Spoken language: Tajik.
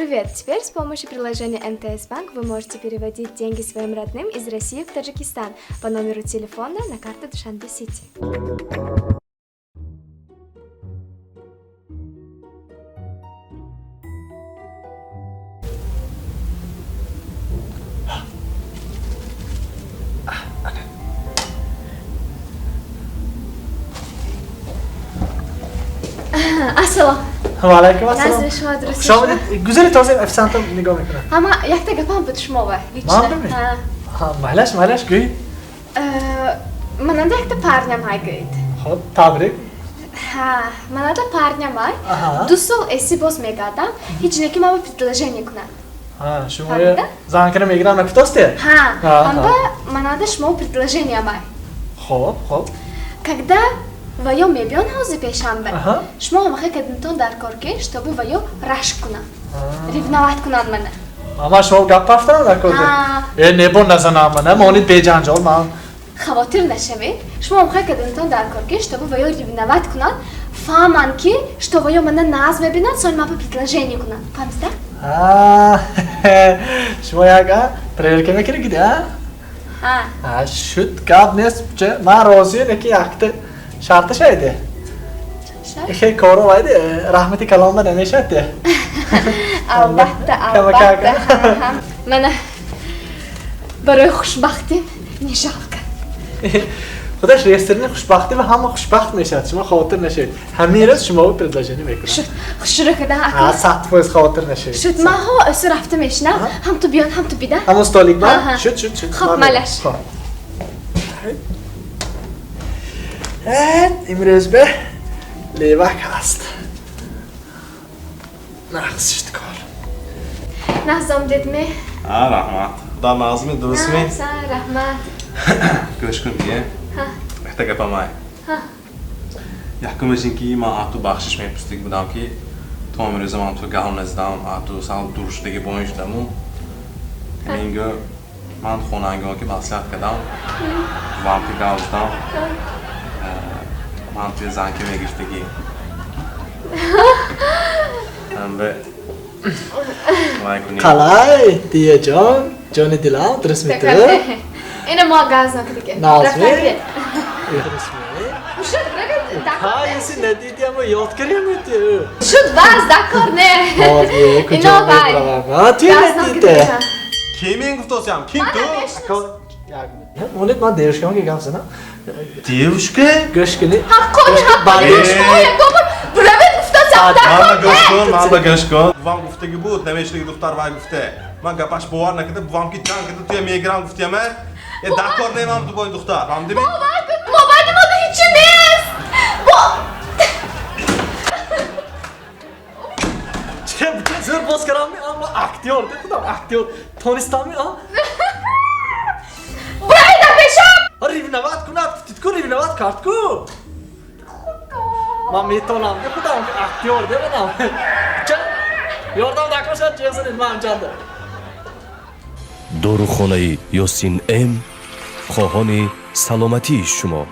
Привет! Теперь с помощью приложения МТС Банк вы можете переводить деньги своим родным из России в Таджикистан по номеру телефона на карту Душанбе Сити. Ассалом. Ва алайкум ассалом. Назри шумо дуруст. Хуш омадед. Гузари тоза официантам нигоҳ мекунад. Ҳама якта гапам буд шумо ва. Ман бими? Майлаш, майлаш, гӯй. Мананда якта парням ҳай гӯед. Хоб, табрик. Ҳа, мананда парням ҳай. 2 сол эси боз мегардам, ҳеҷ неки ман предложение кунад. Ҳа, шумо зан кана мегирам накуфтосте? Ҳа, ҳамба мананда шумо предложениям ҳай. Хоб, хоб. Когда ваё мебиён ҳозир пешанбе, шумо ҳамаха кадимтон дар кор ки, чтобы ваё рашк кунанд, ревновать кунанд мана. Ама шумо гап рафтанам дар кор? Э, небо назанам мана, монид беҷанҷол ман. Хавотир нашавед, шумо ҳамаха кадимтон дар кор ки, чтобы ваё ревновать кунанд, фаҳманд ки, что ваё мана наз мебинанд, сони ман предложение кунанд. Фаҳмида? Шумо як проверка мекунед, а? Ҳа. Шуд, гап нест, ман розием, лекин якта шарташ айде. Ихе коро вайде, раҳмати калонба намешавад де. Албатта, албатта. Мана барои хушбахтим не жалко. Худаш ресторани хушбахтӣ ва ҳама хушбахт мешавад, шумо хавотир нашавед. Ҳамин рӯз шумо предложение мекунам. Шуд, хушрӯ када ака. 100% хавотир нашавед. Шуд, ман ҳо өсу рафта мешинам, ҳам ту биён, ҳам ту бида. Ҳамон столик ба? Шуд, шуд, шуд. Хоб, малаш. Имрӯз бе левак ҳаст. Нағз шуд кор. Нағз омдедме? Ҳа, раҳмат. Худо нағзми, дурустми? Нағз, раҳмат. Гӯш кун дие. Якта гапам ай. Якумаш ин ки ман аз ту бахшиш мепурсидик будам ки то имрӯза ман ту гап назидам, аз ту сал дур шудаги боин шудаму. Ҳамин гӯ ман хонангиҳо ки маслиҳат кардам, вам ки гап задам, ман туя занки мегирифтагӣ. Қалай, дияҷон, ҷони дилам, дурустми ту? Ина мо газ накардиге. Нағзми? Ҳа, еси надидиамо ёд кардиами ту? Шуд, баз, дакор не. Куҷо мебаравам? А, туя надиде. Ким ин гуфтосиам? Ким ту? Монед ман девушкам ки гап занам. Девушка? Гӯш кунӣ. Ҳаққони ҳаққони шумо ягон буравед гуфтосиам дакор Ман гӯш кун, ман ба гӯш кун. Бувам гуфтаги буд, намешудаги духтар вай гуфта. Ман гапаш бовар накарда, бувам ки ҷанг карда туя мегирам гуфтиама. Э, дакор немам ту бо ин духтар, фаҳмидӣ? Бовар кун, мобайни мо ҳечи нест. Бо Че, зӯр боз кардам, аммо актёр, худам актёр. Тонистамми, а? Буравед дар пешам! Ревновать кунад, гуфтид ку, ревновать кард ку. Ман метонам, худам актёр, де манам. Ча, ёрдам дакор шад, ҷеғ занед, ман ҷанда. Дорухонаи Ёсин М хоҳони саломатии шумо.